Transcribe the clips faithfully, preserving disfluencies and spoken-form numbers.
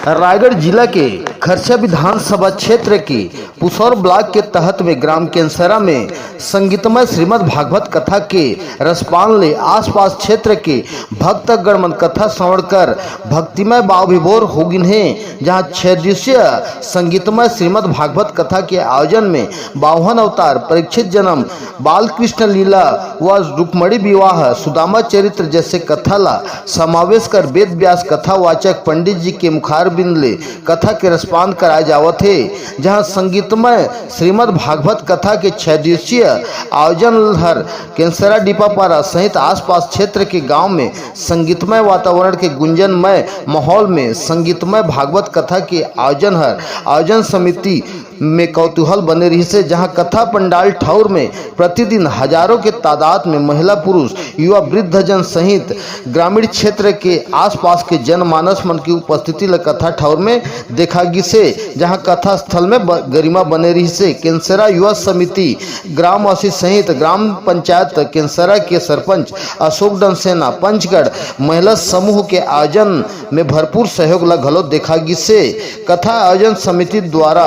रायगढ़ जिला के खरसिया विधानसभा क्षेत्र के पुसौर ब्लॉक के तहत में ग्राम केंसरा में संगीतमय श्रीमद् भागवत कथा के रसपान ले आसपास क्षेत्र के भक्तगण मन कथा श्रवण कर भक्तिमय भाव विभोर होगिन हे, जहां छह दिवसीय संगीतमय श्रीमद् भागवत कथा के आयोजन में बावन अवतार, परीक्षित जन्म, बालकृष्ण लीला व रुक्मणी विवाह, सुदामा चरित्र जैसे कथा ला समावेश कर वेद व्यास कथावाचक पंडित जी के मुखारबिंद ले कथा के रसपान कराए जावत हे, जहां संगीतमय श्रीमद् भागवत कथा के छह दिवसीय आयोजन हर केंसरा डीपापारा सहित आसपास क्षेत्र के गांव में संगीतमय वातावरण के गुंजनमय माहौल में संगीतमय भागवत कथा के आयोजन हर आयोजन समिति में कौतूहल बने रहिसे, जहां कथा पंडाल ठौर में प्रतिदिन हजारों के तादाद में महिला पुरुष, युवा वृद्धजन सहित ग्रामीण क्षेत्र के आसपास के जनमानस मन की उपस्थिति ल कथा ठौर में देखा गिसे, जहां कथा स्थल में ब-, गरिमा बने रहिसे। केंसरा युवा समिति ग्रामवासी सहित ग्राम पंचायत केंसरा के सरपंच अशोक डनसेना, पंचगढ़ महिला समूह के आयोजन में भरपूर सहयोग ला घलो देखा गिसे। कथा आयोजन समिति द्वारा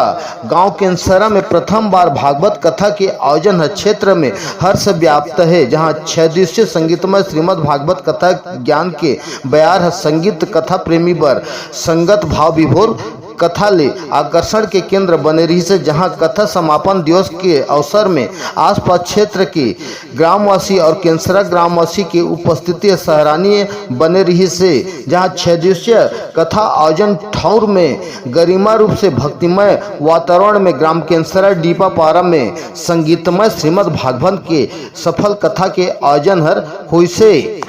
गांव केंसरा में प्रथम बार भागवत कथा के आयोजन ह क्षेत्र में हर्ष व्याप्त हे, जहां छह दिवसीय संगीतमय श्रीमद् भागवत कथा ज्ञान के बयार ह संगीत कथा प्रेमी बर संगत भाव विभोर कथा ले आकर्षण के केंद्र बने रहिसे, जहां कथा समापन दिवस के अवसर में आसपास क्षेत्र के ग्रामवासी और केंसरा ग्रामवासी के उपस्थिति सराहनीय बने रहिसे, जहां छह दिवसीय कथा आयोजन ठौर में गरिमा रूप से भक्तिमय वातावरण में ग्राम केंसरा डीपापारा में संगीतमय श्रीमद् भागवत के सफल कथा के आयोजन हर होइसे।